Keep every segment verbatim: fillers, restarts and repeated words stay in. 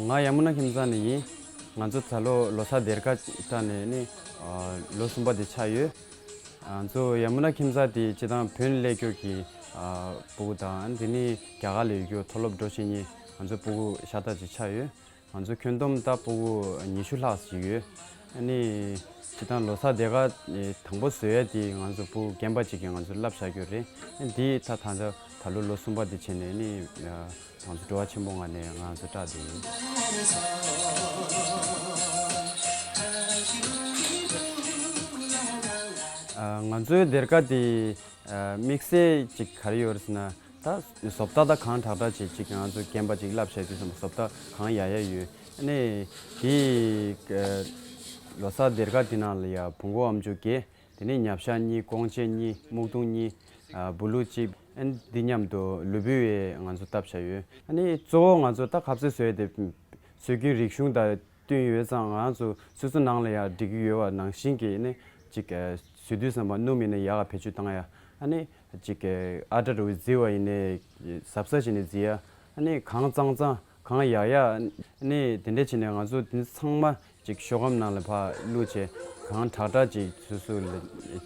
ང་ཡ་མུ་ན་ཁྱིམ་ཚང་ནས་ཡིན། ང་ཚོ་ད་ལོ་ལོ་གསར་སྡེར་ཁ་སྤྲད་ནས་ནི་ཨ་ལོ་གསུམ་པ་དེ་ཆགས་ཡོད། ང་ཚོ་ཡ་མུ་ན་ཁྱིམ་ཚང་དེ་སྤྱིར་བཏང་བོད་ནས་སླེབས་རྒྱུ་གི་ཨ་སྤུ་གུ་དང་དེ་ནི་རྒྱ་གར་ལ་ཡོད་རྒྱུ་མཐོ་སློབ་འགྲོ་བཞིན་ནི་ང་ཚོ་སྤུ་གུ་ཤ་སྟག་ཅིག་ཆགས་ཡོད། ང་ཚོ་ཁྱོན་བསྡོམས་ད་སྤུ་གུ་ཉི་ཤུ་ལྷག་ཅིག་ཡོད། ཨ་ནི་སྤྱིར་བཏང་ལོ་གསར་སྡེར་ཁ་དང་པོ་བཟོ་ཡ་དེ་ང་ཚོ་སྤུ་གུ་རྒན་པ་ཅིག་གིས་ང་ཚོ་བསླབ་བྱ་རྒྱུ་རེད། ཨ་འདི་ད་ད་ད་ད་ལོ་ལོ་གསུམ་པ་དེ་བྱས་ནས་ནི་ང་ཚོ་སྤྲོ་བ་ཆེན་པོ་ངང་ནས་ང་ཚོ་སྐྲག་བསྡད་ཡོད། ཨ་ང་ཚོའི་སྡེར་ཁ་དེ་ཨ་དམིགས་བསལ་ཅིག་ག་རེ་ཡོད་རེད་ཟེར་ན། ད་བཟོ་ལྟ་ད་གང་དྲག་དྲག་ཅིག་ཅིག་ང་ཚོ་རྒན་པ་ཅིག་བསླབ་བྱ་དུས་ཙམ་པ་བཟོ་ལྟ་གང་ཡག་ཡག་ཡོད། ཨ་ནི་དེ་ལོ་གསར་སྡེར་ཁ་དེ་ནང་ལ་ཡ་བོང་གུ་ཨམ་ཅོག་བརྒྱད། དེ་ནས་ཉ་བཤའ་གཉིས། ཀོང་ཆེན་གཉིས། སྨུག་རྡུང་གཉིས། ཨ་སྦུ་ལུག་གཅིག། ཨ་ནི་འདི་མཉམ་དུ་ལུས་པོའི་ང་ཚོ་བཏབ་བྱ་ཡོད། ཨ་ནི་གཙོ་བོ་ང་ཚོ་ད་ཁ་ཟས་བཟོས་ཏེ་སྲོལ་རྒྱུན་རིག་གཞུང་དང་བསྟུན་ཡོད་ཙང་ང་ཚོ་སོ་སོ་ནང་ལ་ཡང་སྒྲིག་གི་ཡོད་པ་ནང་བཞིན་གྱི་ནི་ཅིག་བཟོས་དུས་ཙམ་པ་སྣུམ་ཡིན་ན་ཡག་ག་བེད་སྤྱོད་བཏང་ཡ། ཨ་ནི་ཅིག་ཨ་ཏྲ་རུ་བརྫི་བ་ཡིན་ནའི་ཟབ་ཟབ་བྱས་ནས་བརྫི་ཡ། ཨ་ནི་གང་གཙང་གཙང་གང་ཡག་ཡག་ཨ་ནི་དེ་འདྲ་བྱས་ནས་ང་ཚོ་དེ་ཚང་མ་ཅིག་ཤོག་སྒམ་ནང་ལ་ཕར་བླུགས་བྱས་གང་དྲག་དྲག་ཅིག་སོ་སོ་ལ་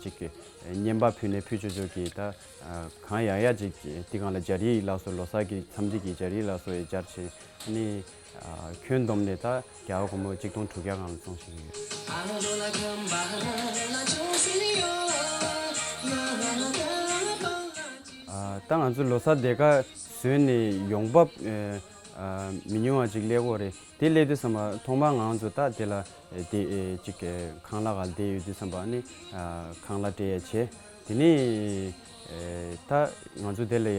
ཅིག་གི་བརྙན་པར་ཕུལ་ནས་ཕུལ་ཆོག་ཆོག་གི་ད་གང་ཡག་ཡག་ཅིག་དེ་སྒང་ལ་སྦྱར་ཡིག་ལ་སོགས་ལོ་གསར་གྱི་འཚམས་འདྲི་གི་སྦྱར་ཡིག་ལ་སོགས་ཡི་སྦྱར་བྱས་ཨ་ནི་ཁྱོན་བསྡོམས་ནས་ད་རྒྱ་གར་སྒོར་མོ་གཅིག་སྟོང་དྲུག་བརྒྱ་སྒང་ལ་བཙོང་བཞིན་ཡོད། ད་ང་ཚོ་ལོ་གསར་སྡེར་ཁ་བཟོས་ནས་ཡོང་འབབ་མི་ཉུང་བ་ཅིག་སླེབས་ཀྱི་ཡོད་རེད། དེ་སླེབས་དུས་ཙམ་པ་ཐོག་མར་ང་ཚོ་ད་དེ་ལ་དེ་ཅིག་ཁང་གླ་ག་ལ་བསྡད་ཡོད་དུས་ཙམ་པ་ནི་ཁང་གླ་སྤྲད་ཡ་བྱས། དེ་ནས་ད་ང་ཚོ་དེ་ལ་ཡ་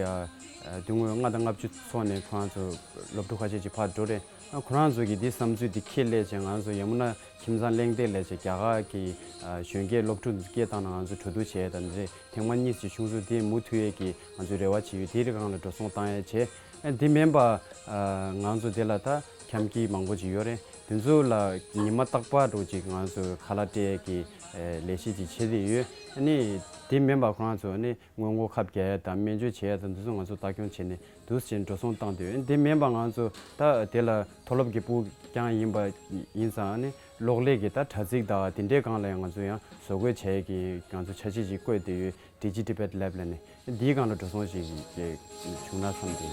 དུས་ངོས་ལྔ་དང་ལྔ་བཅུ་ཚོགས་ནས་ཁོ་རང་ཚོ་སློབ་ཕྲུག་ཁ་ཤས་ཅིག་ཕར་འགྲོ་རེད། ཁོ་རང་ཚོ་གིས་འདི་བསམ་ཚུལ་འདི་ཁས་ལེན་བྱས་ང་ཚོ་ཡ་མུ་ན་ཁྱིམ་ཚང་གླེང་སྟེགས་ལས་བྱས་རྒྱ་གར་གྱི་གཞོན་སྐྱེས་སློབ་ཕྲུག་སྐད་བཏང་ནས་ང་ཚོ་གྲོས་བསྡུར་བྱས་དང་འདི་ཐེངས་མ་གཉིས་ཀྱི་ཆུང་ཆུང་དེ་མུ་མཐུད་ཡས་ཀྱི་ང་ཚོས་རེ་བ་བྱེད་ཡོད། དེའི་སྒང་ལ་འགྲོ་སོང་བཏང་ཡས་བྱས། འདི་མིན་པ་ང་ཚོ་དེ་ལ་ད་འཁྱམ་སྐྱིད་མང་པོ་ཅིག་ཡོད་རེད། དེ་ཚོ་ལ་ཉི་མ་རྟག་པར་འགྲོ་ཅིག་ང་ཚོས་ཁ་ལག་སྤྲད་ཡས་ཀྱི་ལས་གཞི་ཅིག་བྱེད་བསྡད་ཡོད། ཨ་ནི་དེ་མིན་པ་ཁོ་རང་ཚོ་ནི་སྔོན་འགོག་ཁབ་རྒྱག་ཡ་དང་སྨན་བཅོས་བྱེད་ཡ་དང་འདི་ཚོ་ང་ཚོ་ལྟ་སྐྱོང་བྱས་ནས་འདུག་སེ་འགྲོ་སོང་བཏང་སྡོད། དེ་མིན་པ་ང་ཚོ་ད་དེ་ལ་མཐོ་སློབ་ཀྱི་སྤུ་རྐྱང་ཡིན་པ་ཡིན་ཙང་ནི་གློག་ཀླད་ཀྱི་ད་དྲ་ཚིགས་དང་དེ་འདྲའི་སྒང་ལ་ཡང་ང་ཚོ་ཡང་བཟོ་འགོད་བྱེད་ཀྱི་ང་ཚོ་འཆར་གཞི་ཅིག་བཀོད་བསྡད་ཡོད། Digi Tibet Lab ལ་ནི་འདིའི་སྒང་ལ་འགྲོ་སོང་ཞིག་བྱུང་ན་བསམ་སྟེ།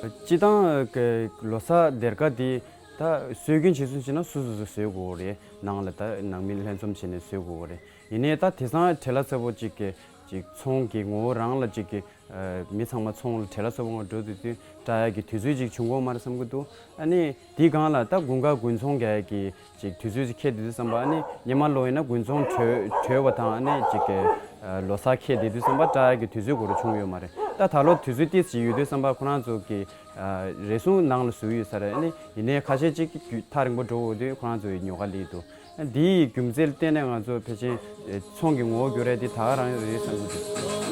སྤྱིར་བཏང་གི་ལོ་གསར་སྡེར་ཁ་འདི་ད་སྲོལ་རྒྱུན་བྱེད་སྲོལ་བྱས་ན་སོ་སོ་སོ་བཟོས་དགོས་རེད། ནང་ལ་ད་ནང་མི་ལྷན་འཛོམས་བྱས་ནས་བཟོས་དགོས་རེད། ཡིན་ནའི་ད་དེང་སང་བྲེལ་བ་ཚ་པོ་ཅིག་གི་ཅིག་ཚོང་གི་ངོ་བོ་རང་ལ་ཅིག་གི་ཨ་མི་ཚང་མ་ཚོང་ལ་བྲེལ་བ་ཚ་པོ་ངང་འགྲོ་དུས་དུས་སྐྲག་ཡག་གི་དུས་ཚོད་ཅིག་བྱུང་གོ་མ་རེད་བསམ་གི་འདུག་ཨ་ནི་དེའི་སྒང་ལ་ད་དགུན་ཁ་དགུན་ཚོང་རྒྱག་ཡག་གི་ཅིག་དུས་ཚོད་ཅིག་འཁེལ་བསྡད་དུས་ཙམ་པ། ཨ་ནི་སྔོན་མ་ལོ་ཡིན་ན་དགུན་ཚོང་གྲོལ་གྲོལ་བ་དང་ཨ་ནི་ཅིག་གི་ཨ་ལོ་གསར་འཁེལ་བསྡད་དུས་ཙམ་པ་སྐྲག་ཡག་གི་དུས་ཚོད་ཁོ་རང་བྱུང་ཡོད་མ་རེད། ད་ད་ལོ་དུས་ཚོད་ཏོག་ཙམ་ཡོད་དུས་ཙམ་པ་ཁོ་རང་ཚོ་གི་ཨ་རེ་ཟུང་ནང་ལ་ཟུག་ཡོད་ས་རེད། ཨ་ནི་ཡིན་ནའི་ཁ་ཤས་ཅིག་གི་ཐག་རིང་པོ་འགྲོ་འོས་དུས་ཁོ་རང་ཚོ་ཡི་ཉོ་ག་སླེབས་འདུག་ཨ་འདིའི་རྒྱུ་མཚན་ལ་བརྟེན་ནས་ང་ཚོ་ཕལ་ཆེར་ཨ་ཚོང་གི་ངོ་བོ་འགྱུར་ཡ་དེ་ད་ག་རང་རེད་བསམ་གྱི་འདུག